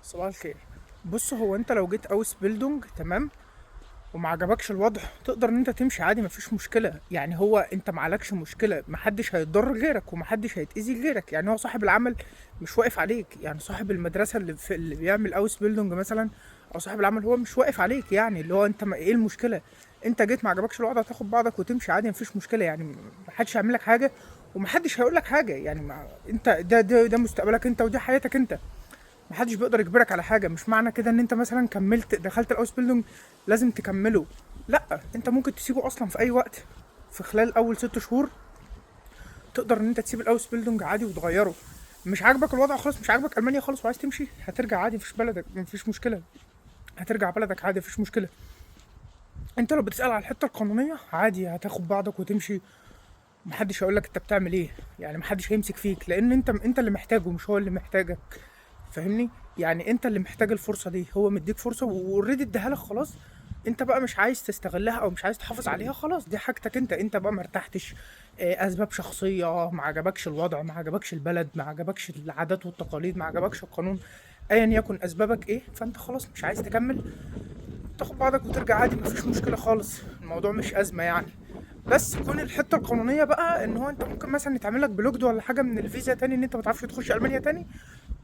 صباح الخير. بص، هو انت لو جيت Ausbildung، تمام، وما عجبكش الوضع، تقدر ان انت تمشي عادي، مفيش مشكله. يعني هو انت معلكش مشكله، محدش هيتضرر غيرك ومحدش هيتاذي غيرك. يعني هو صاحب العمل مش واقف عليك، يعني صاحب المدرسة اللي بيعمل Ausbildung مثلا، او صاحب العمل هو مش واقف عليك. يعني اللي هو انت ما ايه المشكله؟ انت جيت ما عجبكش الوضع، تاخد بعضك وتمشي عادي، مفيش مشكله. يعني محدش هيعمل لك حاجة ومحدش هيقول لك حاجه. يعني ما انت ده مستقبلك انت ودي حياتك انت، محدش بيقدر يجبرك على حاجه. مش معنى كده ان انت مثلا كملت دخلت ال Ausbildung لازم تكمله، لا، انت ممكن تسيبه اصلا في اي وقت. في خلال اول 6 شهور تقدر ان انت تسيب ال Ausbildung عادي وتغيره. مش عاجبك الوضع خالص، مش عاجبك المانيا خالص وعايز تمشي، هترجع عادي، مفيش بلدك مفيش مشكله، هترجع بلدك عادي، مفيش مشكله. انت لو بتسال على الحتة القانونيه، عادي هتاخد بعضك وتمشي، محدش هيقولك انت بتعمل ايه. يعني محدش هيمسك فيك، لان انت اللي محتاجه مش هو اللي محتاجك، فاهمني؟ يعني انت اللي محتاج الفرصة دي، هو مديك فرصة و already اديها لك، خلاص. انت بقى مش عايز تستغلها او مش عايز تحافظ عليها، خلاص، دي حاجتك انت. انت بقى مرتحتش، اسباب شخصيه، ما عجبكش الوضع، ما عجبكش البلد، ما عجبكش العادات والتقاليد، ما عجبكش القانون، ايا يكن اسبابك ايه، فانت خلاص مش عايز تكمل، تاخد بعضك وترجع عادي، مفيش مشكلة خالص، الموضوع مش ازمة يعني. بس كون الحتة القانونية بقى ان هو انت ممكن مثلا يتعمل لك blocked ولا حاجة من الفيزا تاني، ان انت ما تعرفش تخش المانيا تاني،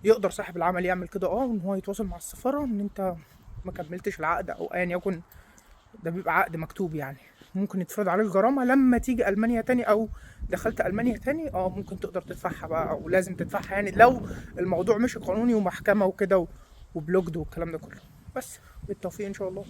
يقدر صاحب العمل يعمل كده، وان هو يتواصل مع السفارة ان انت ما كملتش العقد او ايا يكن، ده بيبقى عقد مكتوب يعني. ممكن يتفرض عليك غرامة لما تيجي المانيا تاني او دخلت المانيا تاني، ممكن تقدر تدفعها بقى او لازم تدفعها، يعني لو الموضوع مش قانوني ومحكمه وكده و blocked والكلام ده كله. بس بالتوفيق ان شاء الله.